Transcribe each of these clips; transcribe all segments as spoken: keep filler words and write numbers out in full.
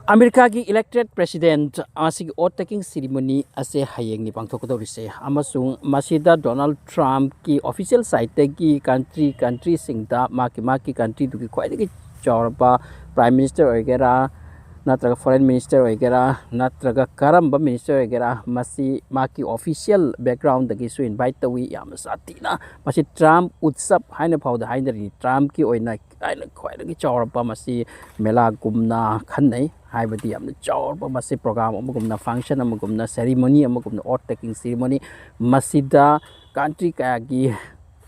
ꯑꯃꯦꯔꯤꯀꯥꯒꯤ elected president ꯑꯁꯤꯒꯤ oath taking ceremony ꯑꯁꯦ ꯍꯌꯦꯡꯅꯤ ꯄꯥꯡꯊꯣꯛꯀꯗꯧꯔꯤꯁꯦ, ꯑꯃꯁꯨꯡ ꯃꯁꯤꯗ ꯗꯣꯅꯥꯜꯗ ꯇ꯭ꯔꯝꯞꯀꯤ official sideꯇꯒꯤ country, countryꯁꯤꯡꯗ ꯃꯥꯒꯤ, ꯃꯥꯒꯤ countryꯗꯨꯒꯤ ꯈ꯭ꯋꯥꯏꯗꯒꯤ ꯆꯥꯎꯔꯕ prime minister ꯑꯣꯏꯒꯦꯔꯥ, ꯅꯠꯇ꯭ꯔꯒ foreign minister ꯑꯣꯏꯒꯦꯔꯥ, ꯅꯠꯇ꯭ꯔꯒ ꯀꯔꯝꯕ minister ꯑꯣꯏꯒꯦꯔꯥ, ꯃꯁꯤ ꯃꯥꯒꯤ official backgroundꯗꯒꯤꯁꯨ invite ꯇꯧꯏ꯫ ꯌꯥꯝꯅ ꯁꯥꯊꯤꯅ ꯃꯁꯤ ꯇ꯭ꯔꯝꯞ ꯎꯠꯁꯕ ꯍꯥꯏꯅ ꯐꯥꯎꯗ ꯍꯥꯏꯅꯔꯤ꯫ ꯇ꯭ꯔꯝꯞꯀꯤ ꯑꯣꯏꯅ ꯍꯥꯏꯅ ꯈ꯭ꯋꯥꯏꯗꯒꯤ ꯆꯥꯎꯔꯕ ꯃꯁꯤ ꯃꯦꯂꯥꯒꯨꯝꯅ ꯈꯟꯅꯩ, ꯍꯥꯏꯕꯗꯤ ꯌꯥꯝꯅ ꯆꯥꯎꯔꯕ ꯃꯁꯤ program ꯑꯃꯒꯨꯝꯅ, function ꯑꯃꯒꯨꯝꯅ, ceremony ꯑꯃꯒꯨꯝꯅ, oath taking ceremony꯫ ꯃꯁꯤꯗ country ꯀꯌꯥꯒꯤ,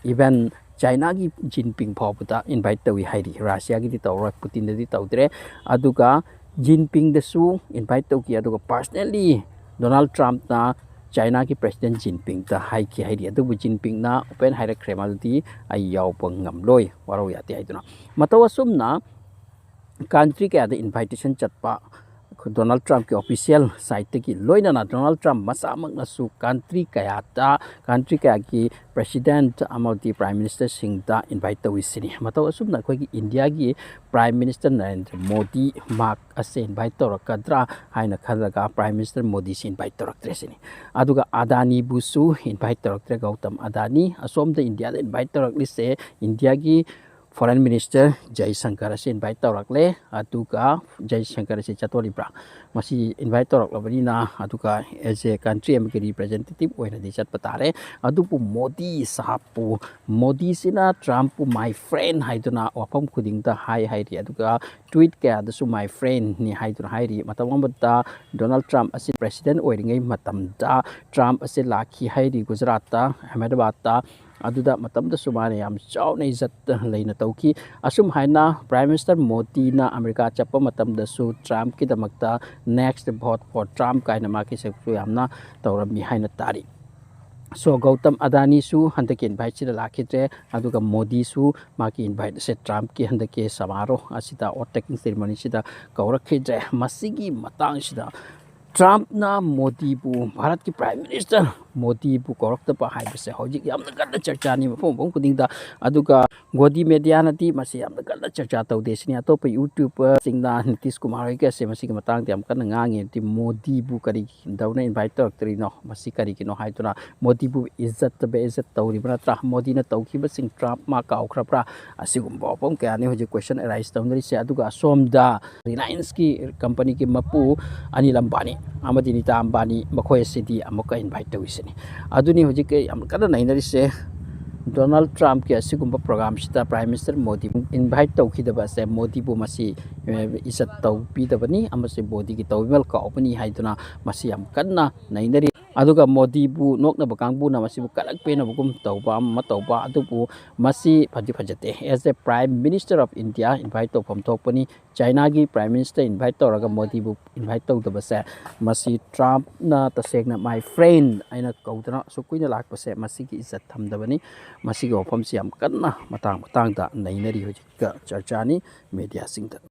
even ꯆꯥꯏꯅꯥꯒꯤ ꯖꯤꯟꯄꯤꯡ ꯐꯥꯎꯕꯗ invite ꯇꯧꯏ ꯍꯥꯏꯔꯤ꯫ ꯔꯁꯤꯌꯥꯒꯤꯗꯤ ꯇꯧꯔꯣꯏ, ꯄꯨꯇꯤꯟꯗꯗꯤ ꯇꯧꯗ꯭ꯔꯦ꯫ ꯑꯗꯨꯒ ꯖꯤꯟꯄꯤꯡꯗꯁꯨ invite ꯇꯧꯈꯤ꯫ ꯑꯗꯨꯒ personally ꯗꯣꯅꯥꯜꯗ ꯇ꯭ꯔꯝꯞꯅ ꯆꯥꯏꯅꯥꯒꯤ president ꯖꯤꯟꯄꯤꯡꯗ ꯍꯥꯏꯈꯤ ꯍꯥꯏꯔꯤ꯫ ꯑꯗꯨꯕꯨ ꯖꯤꯟꯄꯤꯡꯅ open ꯍꯥꯏꯔꯛꯈ꯭ꯔꯦ, ꯃꯗꯨꯗꯤ ꯑꯩ ꯌꯥꯎꯕ ꯉꯝꯂꯣꯏ, ꯋꯥꯔꯧ ꯌꯥꯗꯦ ꯍꯥꯏꯗꯨꯅ꯫ ꯃꯇꯧ ꯑꯁꯨꯝꯅ country ꯀꯌꯥꯗ invitation ꯆꯠꯄ ꯗꯣꯅꯥꯜꯗ ꯇ꯭ꯔꯝꯞꯀꯤ official sideꯇꯒꯤ, ꯂꯣꯏꯅꯅ ꯗꯣꯅꯥꯜꯗ ꯇ꯭ꯔꯝꯞ ꯃꯁꯥꯃꯛꯅꯁꯨ country ꯀꯌꯥꯗ, country ꯀꯌꯥꯒꯤ president ꯑꯃꯗꯤ prime ministerꯁꯤꯡꯗ invite ꯇꯧꯏ ꯁꯤꯅꯤ꯫ ꯃꯇꯧ ꯑꯁꯨꯝꯅ ꯑꯩꯈꯣꯏꯒꯤ ꯏꯟꯗꯤꯌꯥꯒꯤ prime minister ꯅꯔꯦꯟꯗ꯭ꯔ ꯃꯣꯗꯤ ꯃꯍꯥꯛ ꯑꯁꯦ invite ꯇꯧꯔꯛꯀꯗ꯭ꯔꯥ ꯍꯥꯏꯅ ꯈꯜꯂꯒ prime minister ꯃꯣꯗꯤꯁꯤ invite ꯇꯧꯔꯛꯇ꯭ꯔꯦ ꯁꯤꯅꯤ꯫ ꯑꯗꯨꯒ ꯑꯗꯥꯅꯤꯕꯨꯁꯨ invite ꯇꯧꯔꯛꯇ꯭ꯔꯦ, ꯒꯧꯇꯝ ꯑꯗꯥꯅꯤ꯫ ꯑꯁꯣꯝꯗ ꯏꯟꯗꯤꯌꯥꯗ invite ꯇꯧꯔꯛꯂꯤꯁꯦ ꯏꯟꯗꯤꯌꯥꯒꯤ foreign minister ꯖꯌꯁꯪꯀꯔ ꯑꯁꯤ invite ꯇꯧꯔꯛꯂꯦ꯫ ꯑꯗꯨꯒ ꯖꯌꯁꯪꯀꯔ ꯑꯁꯤ ꯆꯠꯇꯣꯔꯤꯕ꯭ꯔꯥ? ꯃꯁꯤ invite ꯇꯧꯔꯛꯂꯕꯅꯤꯅ, ꯑꯗꯨꯒ as a country ꯑꯃꯒꯤ representative ꯑꯣꯏꯅꯗꯤ ꯆꯠꯄ ꯇꯥꯔꯦ꯫ ꯑꯗꯨꯕꯨ ꯃꯣꯗꯤ ꯁꯥꯍꯕꯄꯨ, ꯃꯣꯗꯤꯁꯤꯅ ꯇ꯭ꯔꯝꯞꯄꯨ my friend ꯍꯥꯏꯗꯨꯅ ꯋꯥꯐꯝ ꯈꯨꯗꯤꯡꯗ ꯍꯥꯏ ꯍꯥꯏꯔꯤ꯫ ꯑꯗꯨꯒ tweet ꯀꯌꯥꯗꯁꯨ my friendꯅꯤ ꯍꯥꯏꯗꯨꯅ ꯍꯥꯏꯔꯤ꯫ ꯃꯇꯝ ꯑꯃꯗ ꯗꯣꯅꯥꯜꯗ ꯇ꯭ꯔꯝꯞ ꯑꯁꯤ president ꯑꯣꯏꯔꯤꯉꯩ ꯃꯇꯝꯗ ꯇ꯭ꯔꯝꯞ ꯑꯁꯤ ꯂꯥꯛꯈꯤ ꯍꯥꯏꯔꯤ ꯒꯨꯖꯔꯥꯠꯇ, ꯑꯍꯃꯦꯗꯕꯥꯗꯇ꯫ ꯑꯗꯨꯗ ꯃꯇꯝꯗꯁꯨ ꯃꯥꯅ ꯌꯥꯝ ꯆꯥꯎꯅ ꯏꯖꯠ ꯂꯩꯅ ꯇꯧꯈꯤ꯫ ꯑꯁꯨꯝ ꯍꯥꯏꯅ prime minister ꯃꯣꯗꯤꯅ ꯑꯃꯦꯔꯤꯀꯥ ꯆꯠꯄ ꯃꯇꯝꯗꯁꯨ ꯇ꯭ꯔꯝꯞꯀꯤꯗꯃꯛꯇ next vote for Trump ꯀꯥꯏꯅ ꯃꯥꯒꯤ ꯁꯔꯨꯛꯁꯨ ꯌꯥꯝꯅ ꯇꯧꯔꯝꯃꯤ ꯍꯥꯏꯅ ꯇꯥꯔꯤ꯫ So ꯒꯧꯇꯝ ꯑꯗꯥꯅꯤꯁꯨ ꯍꯟꯗꯛꯀꯤ inviteꯁꯤꯗ ꯂꯥꯛꯈꯤꯗ꯭ꯔꯦ, ꯑꯗꯨꯒ ꯃꯣꯗꯤꯁꯨ ꯃꯥꯒꯤ invite ꯑꯁꯦ ꯇ꯭ꯔꯝꯞꯀꯤ ꯍꯟꯗꯛꯀꯤ ꯁꯃꯥꯔꯣꯍ ꯑꯁꯤꯗ, oath taking ceremonyꯁꯤꯗ ꯀꯧꯔꯛꯈꯤꯗ꯭ꯔꯦ꯫ ꯃꯁꯤꯒꯤ ꯃꯇꯥꯡꯁꯤꯗ ꯇ꯭ꯔꯝꯞꯅ ꯃꯣꯗꯤꯕꯨ ꯚꯥꯔꯠꯀꯤ prime minister ꯃꯣꯗꯤꯕꯨ ꯀꯧꯔꯛꯇꯕ ꯍꯥꯏꯕꯁꯦ ꯍꯧꯖꯤꯛ ꯌꯥꯝꯅ ꯀꯟꯅ ꯆꯔꯆꯥꯅꯤ ꯃꯐꯝ ꯃꯐꯝ ꯈꯨꯗꯤꯡꯗ꯫ ꯑꯗꯨꯒ ꯒꯣꯗꯤ ꯃꯦꯗꯤꯌꯥꯅꯗꯤ ꯃꯁꯤ ꯌꯥꯝꯅ ꯀꯟꯅ ꯆꯔꯆꯥ ꯇꯧꯗꯦ ꯁꯤꯅꯤ꯫ ꯑꯇꯣꯞꯄ YouTubeꯁꯤꯡꯅ ꯅꯤꯇꯤꯁ ꯀꯨꯃꯥꯔ ꯍꯣꯏꯒꯁꯦ ꯃꯁꯤꯒꯤ ꯃꯇꯥꯡꯗ ꯌꯥꯝ ꯀꯟꯅ ꯉꯥꯡꯉꯤ꯫ ꯍꯥꯏꯕꯗꯤ ꯃꯣꯗꯤꯕꯨ ꯀꯔꯤꯒꯤꯗꯧꯅ invite ꯇꯧꯔꯛꯇ꯭ꯔꯤꯅꯣ, ꯃꯁꯤ ꯀꯔꯤꯒꯤꯅꯣ ꯍꯥꯏꯗꯨꯅ ꯃꯣꯗꯤꯕꯨ ꯏꯖꯠꯇ ꯕꯦꯏꯖꯠ ꯇꯧꯔꯤꯕ ꯅꯠꯇ꯭ꯔꯥ? ꯃꯣꯗꯤꯅ ꯇꯧꯈꯤꯕꯁꯤꯡ ꯇ꯭ꯔꯝꯞ ꯃꯥ ꯀꯥꯎꯈ꯭ꯔꯕ꯭ꯔꯥ? ꯑꯁꯤꯒꯨꯝꯕ ꯋꯥꯐꯝ ꯀꯌꯥꯅꯤ ꯍꯧꯖꯤꯛ question arise ꯇꯧꯅꯔꯤꯁꯦ꯫ ꯑꯗꯨꯒ ꯑꯁꯣꯝꯗ Relianceꯀꯤ companyꯒꯤ ꯃꯄꯨ ꯑꯅꯤꯜ ꯑꯝꯕꯥꯅꯤ ꯑꯃꯗꯤ ꯅꯤꯇꯥ ꯑꯝꯕꯥꯅꯤ, ꯃꯈꯣꯏ ꯑꯁꯤꯗꯤ ꯑꯃꯨꯛꯀ invite ꯇꯧꯔꯤꯁꯤꯅꯤ꯫ ꯑꯗꯨꯅꯤ ꯍꯧꯖꯤꯛ ꯌꯥꯝ ꯀꯟꯅ ꯅꯩꯅꯔꯤꯁꯦ꯫ ꯗꯣꯅꯥꯜꯗ ꯇ꯭ꯔꯝꯞꯀꯤ ꯑꯁꯤꯒꯨꯝꯕ programꯁꯤꯗ Prime Minister ꯃꯣꯗꯤ invite ꯇꯧꯈꯤꯗꯕ ꯑꯁꯦ ꯃꯣꯗꯤꯕꯨ ꯃꯁꯤ, ꯑꯦ, ꯏꯖꯠ ꯇꯧꯕꯤꯗꯕꯅꯤ ꯑꯃꯁꯨꯡ ꯃꯣꯗꯤꯒꯤ ꯇꯧꯕꯤꯃꯜ ꯀꯥꯎꯕꯅꯤ ꯍꯥꯏꯗꯨꯅ ꯃꯁꯤ ꯌꯥꯝ ꯀꯟꯅ ꯅꯩꯅꯔꯤ꯫ ꯑꯗꯨꯒ ꯃꯣꯗꯤꯕꯨ ꯅꯣꯛꯅꯕ ꯀꯥꯡꯕꯨꯅ ꯃꯁꯤꯕꯨ ꯀꯂꯛ ꯄꯦꯟꯅꯕꯒꯨꯝ ꯇꯧꯕ ꯑꯃ ꯇꯧꯕ, ꯑꯗꯨꯕꯨ ꯃꯁꯤ ꯐꯗꯤ ꯐꯖꯗꯦ꯫ As a Prime Minister of India invite ꯇꯧꯐꯝ ꯊꯣꯛꯄꯅꯤ꯫ ꯆꯥꯏꯅꯥꯒꯤ Prime Minister invite ꯇꯧꯔꯒ ꯃꯣꯗꯤꯕꯨ invite ꯇꯧꯗꯕꯁꯦ, ꯃꯁꯤ ꯇ꯭ꯔꯝꯞꯅ ꯇꯁꯦꯡꯅ my friend ꯑꯩꯅ ꯀꯧꯗꯅ ꯑꯁꯨꯛ ꯀꯨꯏꯅ ꯂꯥꯛꯄꯁꯦ ꯃꯁꯤꯒꯤ ꯏꯖꯠ ꯊꯝꯗꯕꯅꯤ꯫ ꯃꯁꯤꯒꯤ ꯋꯥꯐꯝꯁꯤ ꯌꯥꯝ ꯀꯟꯅ ꯃꯇꯥꯡ ꯃꯇꯥꯡꯗ ꯅꯩꯅꯔꯤ ꯍꯧꯖꯤꯛꯀ ꯆꯔꯆꯥꯅꯤ mediaꯁꯤꯡꯗ꯫